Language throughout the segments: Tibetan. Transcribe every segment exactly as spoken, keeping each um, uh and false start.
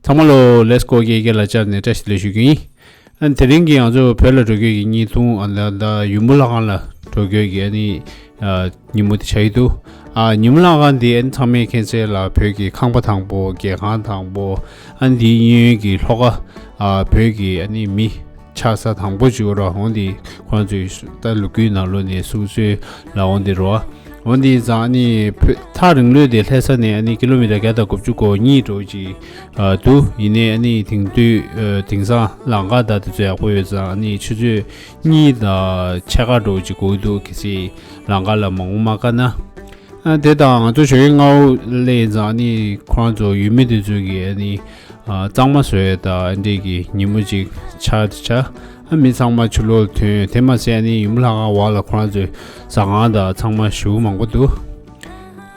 ཚང་མ་ལོ་ལེས་ཀོ་གི་སྐད་ལ་བཅར་ནས་བཀྲ་ཤིས་བདེ་ལེགས་ཞུ་རྒྱུ་ཡིན། ཨ་ནི་དེ་རིང་གི་ང་ཚོ་བོད་ལ་འགྲོ་རྒྱུ་གི་བརྙན་ཐུང་ཨ་ད་ད་ཡུམ་བུ་ལྷ་ཁང་ལ་འགྲོ་རྒྱུ་གི་ཨ་ནི་ཨ་ཉིན་མོ་དེ་ཆགས་ཀྱི་འདུག་ཨ་ཡུམ་བུ་ལྷ་ཁང་དེ་ཨ་ནི་ཚང་མས་མཁྱེན་གསལ་ལ་བོད་ཀྱི་ཁང་པ་དང་པོ་རྒྱལ་ཁང་དང་པོ། ཨ་ནི་དེའི་གཡས་གཡོན་གྱི་ལྷོ་ཁ་ཨ་བོད་ཀྱི་ཨ་ནི་མི་ཆགས་ས་དང་པོ་ཅིག་ར། འོ་འདི་ཁོང་ཚོའི་ད་ལོ་རྒྱུས་ནང་ལོགས་ནས་གསུང་སྲོལ་ལ་འོ་འདི་རོ། འོ་འདི་ཙང་ཨ་ནི་བོད་ཐག་རིང་ལོས་དེ་ལྷ་ས་ནས་ཨ་ནི་ཀི་ལོ་མི་ཊར་བརྒྱ་དང་དགུ་བཅུ་གོ་གཉིས་འགྲོ་ཅིག་ཨ་འདུག་ཡིན་ནའི་ཨ་ནི་དེང་དུས་ཨ་དེང་སང་ལམ་ཁ་ད་དེ་ཚོ་ཡག་པོ་ཡོད་ཙང་ཨ་ནི་ཆུ་ཚོད་གཉིས་དང་ཕྱེད་ཀ་འགྲོ་ཅིག་འགོར་འདུག་གལ་སྲིད་ལམ་ཁ་ལ་མང་པོ་མ་བཀག་ན། ཨ་དེ་དང་ང་ཚོ་ཞོགས་ཀས་སྔ་པོ་སླེབས་ཙང་ཨ་ནི་ཁོ་རང་ཚོ་ཡུལ་མི་དེ་ཚོ་གིས་ཨ་ནི་ཨ་གཙང་མ་བཟོ་ཡས་དང་ཨ་འདྲས་ཀྱི་ཉིན་མོ་ཅིག་ཆགས་དེ་ཆགས། ཨ་མི་ཚང་མ་ཕྱི་ལོགས་ལ་ཐོན། དེ་མ་ཟད་ཨ་ནི་ཡུམ་བུ་ལྷ་ཁང་འོག་ལ་ཁོ་རང་ཚོའི་ཟ་ཁང་དང་ཚང་མ་ཞེ་པོ་མང་པོ་འདུག་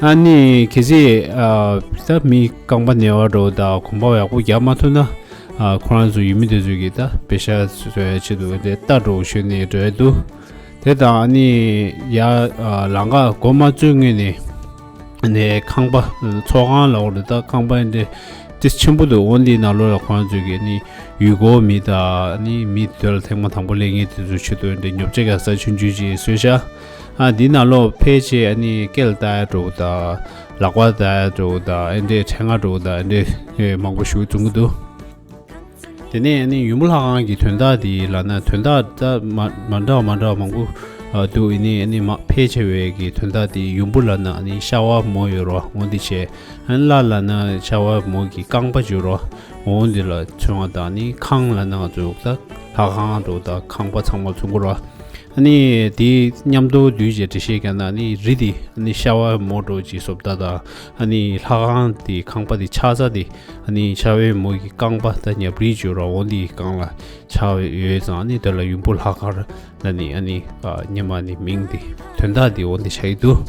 ཨ་ནི་གལ་སྲིད་ཨ་ད་མི་རྐང་པ་ན་བ་འདྲ་པོ་དང་གོམ་པ་ཡག་པོ་རྒྱག་མ་ཐུབ་ན། ཨ་ཁོ་རང་ཚོ་ཡུལ་མི་དེ་ཚོ་གིས་ད་པེ་ཤ་བཟོ་ཡས་ཆེད་དུ་དེ་རྟ་འདྲ་པོ་ཞོན་ནས་འགྲོ་ཡས་འདུག་དེ་དང་ཨ་ནི་ཡ་ཨ་ལམ་ཁ་འགོ་མ་བཙུགས་སྔོན་ནས་ཨ་ནི་ཁང་པ་ཚོགས་ཁང་ལ་འོ་རེད། ད་ཁང་པ་འདི་ཏིས་ཆེན་པོ་འདུག་འོ་འདིའི་ནང་ལོགས་ལ་ཁོ་རང་ཚོ་གིས་ཨ་ནི་ཡུལ་སྐོར་མི་དང་ཨ་ནི་མི་དེ་ལ་ཐེངས་མ་དང་པོ་སླེབས་མཁན་དེ་ཚོའི་ཆེད་དུ་འདི་ཉོ་ཆ་གི་ས་ཆུང་ཆུང་ཅིག་བཟོས་ཤག་ཨ་འདིའི་ནང་ལོགས་ཕལ་ཆེར་ཨ་ནི་སྐེ་ལ་བཏགས་ཡས་འདྲ་པོ་དང་ལག་པ་བཏགས་ཡས་འདྲ་པོ་དང་ཨ་འདྲས་ཕྲེང་བ་འདྲ་པོ་དང་ཨ་འདྲས་མང་པོ་ཞིག་བཙོང་གི་འདུག་དེ་ནས་ཨ་ནི་ཡུམ་བུ་ལྷ་ཁང་གི་དོན་དག་དེ་ལབ་ན་དོན་དག་ད་མ་མ་འདྲ་བ་མ་འདྲ་བ་མང་པོ་ཨ་འདུག་ཡིན་ནའི་ཨ་ནི་མ་ཕལ་ཆེ་བའི་གི་དོན་དག་དེ་ཡུམ་བུ་ལབ་ན་ཨ་ནི་ཤ་བ་མོ་ཡོད་རེད་པ། འོ་འདི་བྱས། ཨ་ནི་ལྷ་ལབ་ན་ཤ་བ་མོ་གི་རྐང་པ་ཡོད་རེད་པ། འོ་འདི་ལ་མཚོན་པ་དང་ཨ་ནི་ཁང་ལབ་ན་ང་ཚོ་ད་ལྷ་ཁང་འདྲ་པོ་དང་ཁང་པ་ཚང་མ་མཚོན་གྱི་རེད་པ། ཨ་ནི་དེ་མཉམ་དུ་བསྡུས་བྱས་འགྲེལ་བཤད་བརྒྱབ་ན་ཨ་ནི་རི་དེ་ཨ་ནི་ཤ་བ་མོ་འདྲ་པོ་ཅིག་བཟོ་ལྟ་དང་ཨ་ནི་ལྷ་ཁང་དེ་ཁང་པ་དེ་ཆགས་ས་དེ་ཨ་ནི་ཤ་བའི་མོ་གི་རྐང་པ་ད་ཉབ་རིལ་ཅིག་ཡོད་རེད་པ། འོ་འདི་སྒང་ལ་ཆགས་ཡོད་ཙང་ཨ་ནི་དེ་ལ་ཡུམ་བུ་ལྷ་ཁང་ལབ་ནི་ཨ་ནི་ཨ་སྔོན་མ་ནི་མིང་དེ་དོན་དག་དེ་འོ་འདི་ཆགས་ཀྱི་འདུག་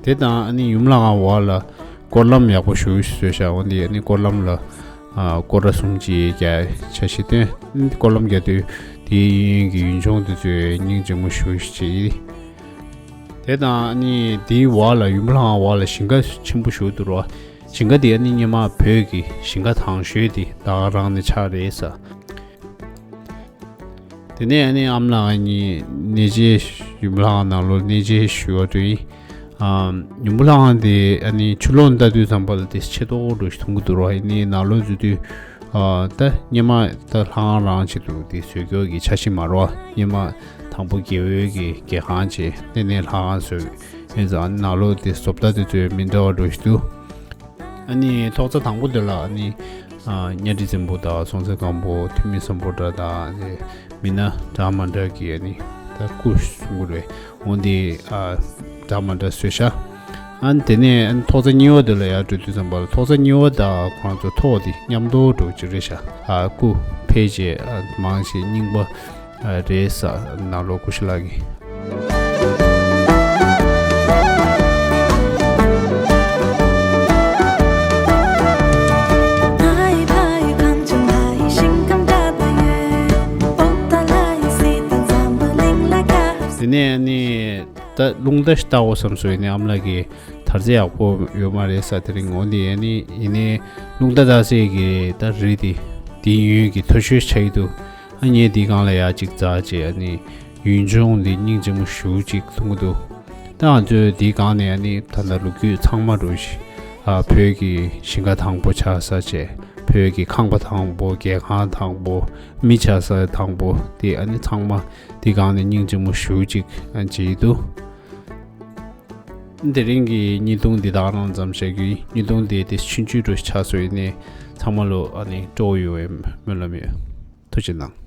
དེ་དང་ཨ་ནི་ཡུམ་ལྷ་ཁང་འོག་ལ་སྐོར་ལམ་ཡག་པོ་ཞེ་པོ་ཞིག་བཟོས་ཤག་འོ་འདི་ཨ་ནི་སྐོར་ལམ་ལ་ཨ་སྐོར་ར་གསུམ་ཅིག་རྒྱག་འཆར་གཞི་བཏོན། ཨ་ནི་སྐོར་ལམ་རྒྱག་དུས་དེའི་གཡས་གཡོན་གྱི་ཡུལ་ལྗོངས་དེ་ཚོ་སྙིང་རྗེ་མོ་ཞེ་པོ་ཞིག་བྱས་ཡིན། དེ་དང་ཨ་ནི་དེའི་འོག་ལ་ཡུམ་བུ་ལྷ་ཁང་འོག་ལ་ཞིང་ཁ་ཆེན་པོ་ཞེ་པོ་འདུག་རེད་པ། ཞིང་ཁ་དེ་ཨ་ནི་སྔོན་མ་བོད་ཀྱི་ཞིང་ཁ་དང་ཤོས་དེ་ད་ག་རང་ནས་ཆགས་རེད་ཟེར། དེ་ནས་ཨ་ནི་ཨ་མ་ལགས་གཉིས་གནས་མཇལ་ཡུམ་བུ་ལྷ་ཁང་ནང་ལོགས་གནས་མཇལ་ཞུ་བར་འགྲོ་ཡིན། ཨམ། ཡུམ་བུ་ལྷ་ཁང་དེ་ཨ་ནི་ཕྱི་ལོགས་ལྟ་དུས་ཙམ་པ་ལ་དེ་ཆེ་ཏོག་ཏོ་ཞིག་མཐོང་གི་འདུག་རེད་པ། ཡིན་ནའི་ནང་ལོགས་འཛུལ་དུས་ཨ་ད་སྔོན་མ་ད་ལྷ་ཁང་རང་ཆེད་དུ་དེ་བཟོས་རྒྱུ་གི་འཆར་གཞི་མ་རེད་པ། སྔོན་མ་དང་པོ་རྒྱལ་པོའི་གི་རྒྱལ་ཁང་བྱས་དེ་ནས་ལྷ་ཁང་བཟོས། ཡིན་ཙང་ནང་ལོགས་དེ་བཟོ་ལྟ་དེ་ཚོ་མི་འདྲ་བ་འདྲ་ཞིག་འདུག་ཨ་ནི་ཐོག་རྩེག་དང་པོ་དེ་ལ་ཨ་ནི་ཨ་གཉའ་ཁྲི་བཙན་པོ་དང་སྲོང་བཙན་སྒམ་པོ་ཐོན་མི་སམ་བྷོ་ཊ་དང་ཨ་ནི་མི་སྣ་འདྲ་མི་འདྲ་གི་ཨ་ནི་ད་སྐུ་གསུང་གི་རེད། འོ་འདི་ཨ་འདྲ་མི་འདྲ་བཟོས་ཤག་ཨ་ནི་དེ་ནས་ཨ་ནི་ཐོག་རྩེག་གཉིས་པ་དེ་ལ་ཡར་འགྲོ་དུས་ཙམ་པ་ལ་ཐོག་རྩེག་གཉིས་པ་དང་ཁོང་ཚོ་ཐོག་དེ་མཉམ་དུ་འགྲོ་གི་རེད་ཤག་ཨ་སྐུ་ཕལ་ཆེར་ཨ་མང་ཆེ་རྙིང་པ་རེད་ཟེར་ནང་ལོགས་སྐུ་ཞབས་ལགས་ཀྱིས། དེ་ནས་ནི་ད་རླུང་རྟ་ཞིག་བཏགས་དགོས་བསམ་སོང་། ཡིན་ནའི་ཨ་མ་ལགས་ཀྱིས་དར་རྩེ་ཡག་པོ་ཡོད་མ་རེད་ཟེར། དེ་རིང་འོ་འདི་ཡིན་ནའི་ཡིན་ནའི་རླུང་རྟ་བཏགས་སའི་གི་ད་རི་དེ་དེའི་གཡས་གཡོན་གྱི་མཐོ་ཤོས་ཆགས་ཀྱི་འདུག་ཨ་ངས་འདིའི་སྒང་ལ་ཡར་གཅིག་འཛེགས་བྱས་ཨ་ནི་ཡུལ་ལྗོངས་འདི་སྙིང་རྗེ་མོ་ཞེ་པོ་ཅིག་མཐོང་གི་འདུག་ད་ ད་ང་ཚོས་འདིའི་སྒང་ནས་ཨ་ནི་ད་ལྟ་ལོ་རྒྱུས་ཚང་མ་རུ་ཞིག་ཨ་བོད་ཀྱི་ཞིང་ཁ་དང་པོ་ཆགས་ས་བྱས། བོད་ཀྱི་ཁང་པ་དང་པོ། རྒྱལ་ཁང་དང་པོ། མི་ཆགས་ས་དང་པོ་དེ་ཨ་ནི་ཚང་མ་འདིའི་སྒང་ནས་སྙིང་རྗེ་མོ་ཞེ་པོ་ཅིག་ཨ་བྱེད་ཀྱི་འདུག་དེ་རིང་གི་བརྙན་ཐུང་འདི་དག་རང་ཙམ་བྱ་རྒྱུ་ཡིན། བརྙན་ཐུང་འདི་དེ་ཆུང་ཆུང་རུ་ཆགས་སོང་ཡིན་ནའི་ཚང་མ་ལོ་ཨ་ནི་སྤྲོ་བོ་ཡོང་བའི་སྨོན་ལམ་ཡོད། ཐུགས་རྗེ་གནང་།